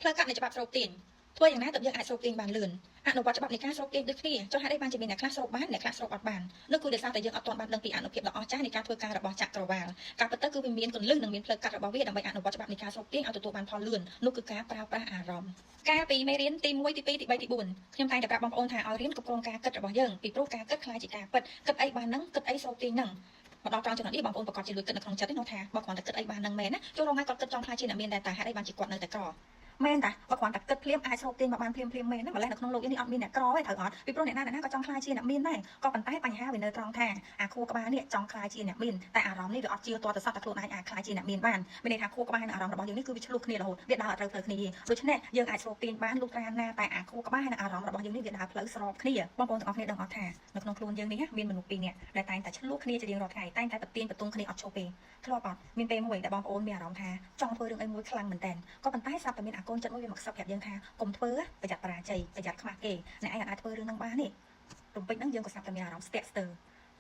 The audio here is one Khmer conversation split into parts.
ផ្លូវកាត់នៃច្បាប់ស្រូបទាញធ្វើយ៉ាងណាទើបយើងអាចស្រូបទាញបានលឿនអនុវត្តច្បាប់នៃការស្រូបទាញដូចគ្នាចុះហេតុអីបានជាមានអ្នកខ្លះស្រូបបានអ្នកខ្លះស្រូបអត់បាននោះគឺដោយសារតែយើងអត់ទាន់បានដឹងពីអនុភាពដ៏អស្ចារ្យនៃការធ្វើការរបស់ចក្រវាលការពិតទៅគឺវាមានគន្លឹះនិងមានផ្លូវកាត់របស់វាដើម្បីអនុវត្តច្បាប់នៃការស្រូបទាញឲ្យទទួលបានផលលឿននោះគឺការប្រើប្រាស់អារម្មណ៍កាលពីមេរៀនទី1ទី2ទី3ទី4ខ្ញុំតែងតែប្រាប់បងប្អូនថាឲ្យរៀនគ្រប់គ្រងការគិតរបស់យើងពីព្រោះការគិតក្លាយជាការពិតគិតអីបានហ្នឹងគិតអីស្រូបទាញហ្នឹងមកដល់ត្រង់ចំណុចនេះបងប្អូនប្រកាសជាលួចគិតនៅក្នុងចិត្តទេនោះថាបើគ្រាន់តែគិតអីបានហ្នឹងមែនណាចូលរងថ្ងៃគាត់គិតចង់ក្លាយជាអ្នកមានដែរតែហេតុអីបានជាគាត់នៅតែក្រមែនតាបើគ្រាន់តែគិតភ្លាមអាចស្រូបទាញមកបានភ្លាមភ្លាមមែនណាម្ល៉េះនៅក្នុងលោកនេះអត់មានអ្នកក្រទេត្រូវអត់ពីព្រោះអ្នកណាអ្នកណាក៏ចង់ក្លាយជាអ្នកមានដែរក៏ប៉ុន្តែបញ្ហាវានៅត្រង់ថាអាខួរក្បាលនេះចង់ក្លាយជាអ្នកមានតែអារម្មណ៍នេះវាអត់ជឿទាល់តែសោះតែខ្លួនឯងអាចក្លាយជាអ្នកមានបានមានន័យថាខួរក្បាលនិងអារម្មណ៍របស់យើងនេះគឺវាឆ្លោះគ្នារហូតវាដើរអត់ត្រូវផ្លូវគ្នាទេដូច្នេះយើងអាចស្រូបទាញបានលុះត្រាណាតែអាខួរក្បាលនិងអារម្មណ៍របស់យើងនេះវាដើរផ្លូវស្របគ្នាបងប្អូនទាំងអស់គ្នាដឹងអត់ថានៅក្នុងខ្លួនយើងនេះមានមនុស្សពីរនាក់ដែលតែងតែឆ្លោះគ្នាជារៀងរាល់ថ្ងៃតែងតែប្រទៀងប្រទង់គ្នាអត់ឈប់ទេធ្លាប់អត់មានពេលមួយដែលបងប្អូនមានអារម្មណ៍ថាចង់ធ្វើរឿងអីមួយខ្លាំងមែនតើក៏ប៉ុន្តែស្រាប់តែមានអាកូនចិត្តមួយវាមកខ្សឹបប្រាប់យើងថាកុំធ្វើប្រយ័ត្នបរាជ័យប្រយ័ត្នខ្មាស់គេអ្នកឯងអាចធ្វើរឿងហ្នឹងបានទេរំពេចហ្នឹងយើងក៏ស្រាប់តែមានអារម្មណ៍ស្ទាក់ស្ទើរ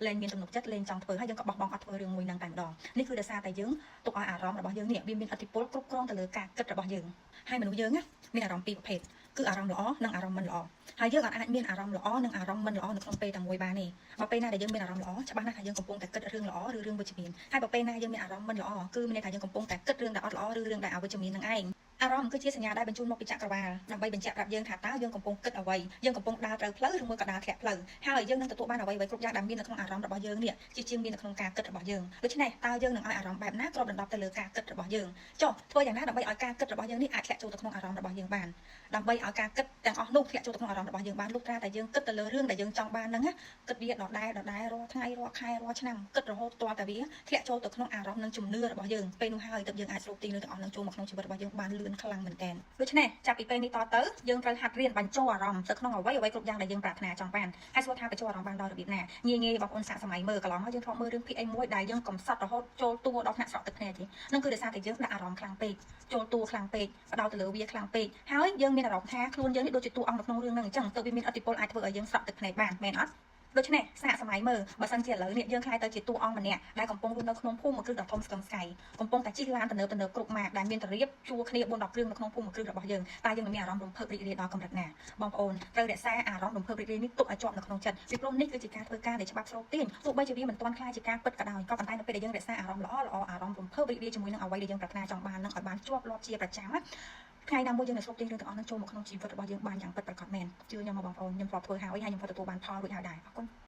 លែងមានទំនុកចិត្តលែងចង់ធ្វើហើយយើងក៏បោះបង់អត់ធ្វើរឿងមួយហ្នឹងតែម្ដងនេះគឺដោយសារតែយើងទុកឲ្យអារម្មណ៍របស់យើងនេះវាមានឥទ្ធិពលគ្រប់គ្រងទៅលើការគិតរបស់យើងហើយមនុស្សយើងណាមានអារម្មណ៍ពីរប្រភេទគឺអារម្មណ៍ល្អនិងអារម្មណ៍មិនល្អហើយយើងអាចមានអារម្មណ៍ល្អនិងអារម្មណ៍មិនល្អនៅក្នុងពេលតែមួយបានទេបើពេលណាដែលយើងមានអារម្មណ៍ល្អច្បាស់ណាស់ថាយើងកំពុងតែគិតរឿងល្អឬរឿងវិជ្ជមានហើយបើពេលណាយើងមានអារម្មណ៍មិនល្អគឺមានន័យថាយើងកំពុងតែគិតរឿងដែលអត់ល្អឬរឿងដែលអវិជ្ជមាននឹងឯងអារម្មណ៍គឺជាសញ្ញាដែលបញ្ជូនមកពីចក្រវាលដើម្បីបញ្ជាក់ប្រាប់យើងថាតើយើងកំពុងគិតអ្វីយើងកំពុងដើរត្រូវផ្លូវឬមួយក៏ដើរធ្លាក់ផ្លូវហើយយើងនឹងទទួលបានអ្វីៗគ្រប់យ៉ាងដែលមាននៅក្នុងអារម្មណ៍របស់យើងនេះជាជាងមាននៅក្នុងការគិតរបស់យើងដូច្នេះតើយើងនឹងឲ្យអារម្មណ៍បែបណាគ្របដណ្ដប់ទៅលើការគិតរបស់យើងចុះធ្វើយ៉ាងណាដើម្បីឲ្យការគិតរបស់យើងនេះអាចធ្លាក់ចូលទៅក្នុងអារម្មណ៍របស់យើងបានដើម្បីឲ្យការគិតទាំងអស់នោះធ្លាក់ចូលទៅក្នុងអារម្មណ៍របស់យើងបានលុះត្រាតែយើងគិតទៅលើរឿងដែលយើងចង់បានហ្នឹងណាគិតវាដដែលដដែលរាល់ថ្ងៃរាល់ខែរាល់ឆ្នាំគិតរហូតទាល់តែវាធ្លាក់ចូលទៅក្នុងអារម្មណ៍និងជំនឿរបស់យើងពេលនោះហើយទើបយើងអាចស្រូបទាញរឿងទាំងអស់ហ្នឹងចូលមកក្នុងជីវិតរបស់យើងបានលឿនខ្លាំងមែនទែនដូច្នេះចាប់ពីពេលនេះតទៅយើងត្រូវហាត់រៀនបញ្ចូលអារម្មណ៍ទៅក្នុងអ្វីអ្វីគ្រប់យ៉ាងដែលយើងប្រាថ្នាចង់បានហើយសួរថាបញ្ចូលអារម្មណ៍បានដោយរបៀបណាងាយងាយបងប្អូនសាកសម័យមើលកន្លងមកយើងធ្លាប់មើលរឿងភាគអីមួយដែលយើងកំសត់រហូតចូលតួដល់ថ្នាក់ស្រក់ទឹកភ្នែកទេនឹងគឺដោយសារតែយើងដាក់អារម្មណ៍ខ្លាំងពេកចូលតួខ្លាំងពេកផ្ដោតទៅលើវាខ្លាំងពេកហើយយើងមានអារម្មណ៍ថាខ្លួនយើងនេះដូចជាតួអង្គនៅក្នុងរឿងហ្នឹងអញ្ចឹងទៅវាមានឥទ្ធិពលអាចធ្វើឲ្យយើងស្រក់ទឹកភ្នែកបានមែនអត់ដូច្នេះសាកសម័យមើលបើសិនជាឥឡូវនេះយើងក្លាយទៅជាតួអង្គម្នាក់ដែលកំពុងរស់នៅក្នុងភូមិគ្រឹះដ៏ធំស្កឹមស្កៃកំពុងតែជិះឡានទំនើបទំនើបគ្រប់ម៉ាកដែលមានតរៀបជួរគ្នា4 10គ្រឿងនៅក្នុងភូមិគ្រឹះរបស់យើងតើយើងនឹងមានអារម្មណ៍រំភើបរីករាយដល់កម្រិតណាបងប្អូនត្រូវរក្សាអារម្មណ៍រំភើបរីករាយនេះទុកឲ្យជាប់នៅក្នុងចិត្តពីព្រោះនេះគឺជាការធ្វើការដែលច្បាប់ស្រូបទាញទោះបីជាវាមិនទាន់ក្លាយជាការពិតក៏ដោយក៏ប៉ុន្តែនៅពេលដែលយើងរក្សាអារម្មណ៍ល្អល្អអារម្មណ៍រំភើបរីករាយជាមួយនឹងអ្វីដែលយើងប្រាថ្នាចង់បាននឹងឲ្យបានជាប់លាប់ជាប្រចាំណាថ្ងៃណាមួយយើងនឹងស្រូបទាញរឿងទាំងអស់ហ្នឹងចូលមកក្នុងជីវិតរបស់យើងបានយ៉ាងពិតប្រាកដមែនជឿខ្ញុំមកបងប្អូនខ្ញុំធ្លាប់ធ្វើហើយហើយខ្ញុំក៏ទទួលបានផលរួចហើយដែរអរគុណ។